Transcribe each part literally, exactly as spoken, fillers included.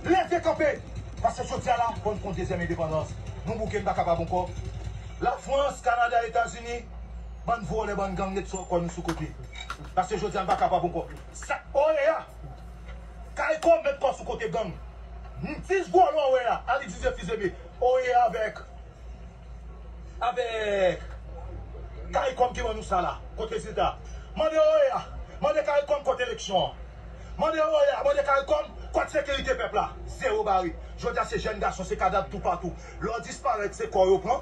Leve kanpe! Paske jodi a la, fò n fè yon dezyèm endepandans. Nou bouke, n pa kapab ankò. Lafrans, Kanada, Etazini, bann vòlè, bann gang, met sou kò nou sou kote. Paske jodi a, n pa kapab ankò. Sa, O E A, Caricom met kò sou kote gang. Dis vòlè O E A, ali dize fizeme. O E A avèk, avèk Caricom ki ban nou sa la. Kot rezilta? Mande O E A, mande Caricom kot eleksyon an. Mande O E A, mande Caricom kot sekirite pèp la. Zewo bare. Jodi a se jèn gason, se kadav toupatou. Lè w disparèt, se kò yo pran.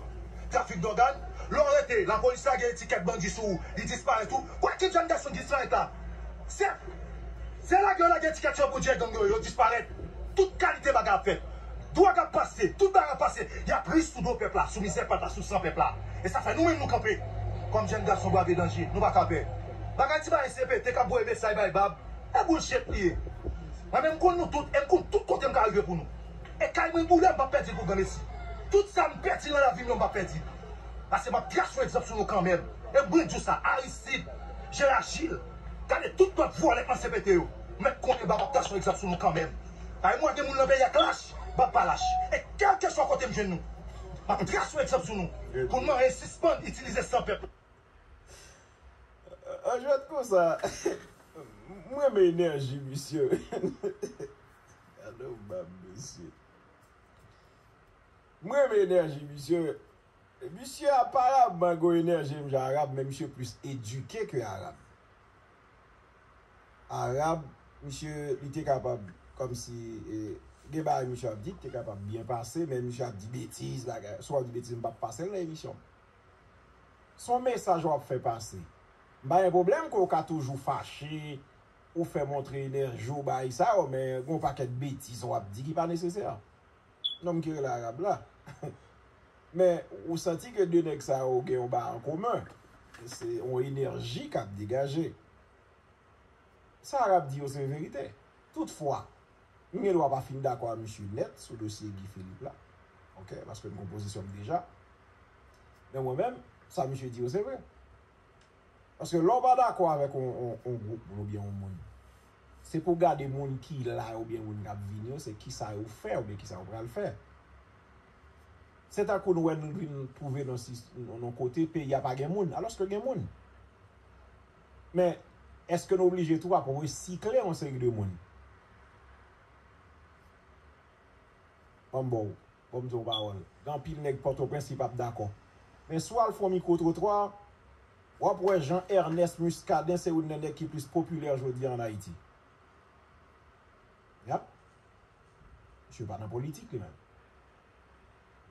Trafik dògàn. Lè w rete, lapolis lage etikèt bandi sou ou, li disparèt ou. Kwè ki jèn gason disparèt la? Se, se lage yo lage etikèt yo pou djè gang yo, yo disparèt. Tout kalite bagay ap fèt. Dwòg ap pase, tout bagay ap pase. Y ap ri sou do pèp la, sou mizè pèp la, sou san pèp la. E sa fè nou menm nou kanpe. Kòm jèn gason brave danje, nou pa ka pè. Bagay ti bagay C P T k ap voye mesaj bay bab, e bullshit li ye. Mwen menm m konn nou tout, e m konn tout kote m ka rive pou nou. E kay mwen boule, m p ap pèdi l pou granmesi. Tout sa m pèdi nan lavi m yo, m p ap pèdi l. Paske m ap trase yon egzanp sou nou kanmenm. E mwen di w sa, Aristide, Jean Achille, gade tout lòt vòlè k nan C P T yo. Mèt konnen bab ap trase yon egzanp sou nou kanmenm. Paske mwen gen moun nan peyi a k lach, bab pa lach. E kèlkeswa kote m jwenn nou, m ap trase yon egzanp sou nou. Pou nou sispann itilize san pèp. An jwèt konsa, m renmen enèji misye. Gade yon bab mesye. M renmen enèji misye. Misye aparamman gen yon enèji menm jan Arab, men misye plis edike ke Arab. Arab, misye, li te kapab, kòmsi, e, gen bagay misye ap di ki te kapab byen pase, men misye ap di betiz, bagay. Si w ap di betiz, m p ap pase l nan emisyon m. Se yon mesaj w ap fè pase. M pa gen pwoblèm ke w ka toujou fache, ou fè montre enèji w bay sa yo, men gen yon pakèt betiz w ap di ki pa nesesè. Nonm ki rele Arab la. Men, ou santi ke de nèg sa yo gen yon bagay an komen. Se yon enèji k ap degaje. Sa Arab di yo se verite. Toutfwa, m gen dwa pa fin dakò a misye nèt sou dosye Guy Philippe la. Oke, paske m gon pozisyon m deja. Men mwen menm, sa misye di yo se vre. Paske lè w pa dakò avèk yon, yon, yon gwoup moun oubyen yon moun, se pou w gade moun ki la yo oubyen moun k ap vini yo, se kisa yo fè oubyen kisa yo pral fè. Se tankou nou wè nou vin twouve nan sis-, nan yon kote peyi a pa gen moun, alòske gen moun. Men, èske nou oblije tou ap resikle yon seri de moun? Ban m ba w, ban m di w yon pawòl. Gen anpil nèg Pòtoprens ki p ap dakò. Men si w al fè yon mikwotrotwa, w ap wè Jean Ernest Muscadin se youn nan nèg ki plis popilè jodi a ann Ayiti. Yap. Misye pa nan politik li menm.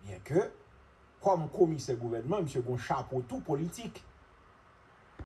Byenke, kòm komisè gouvènman, misye gen yon chapo tou politik.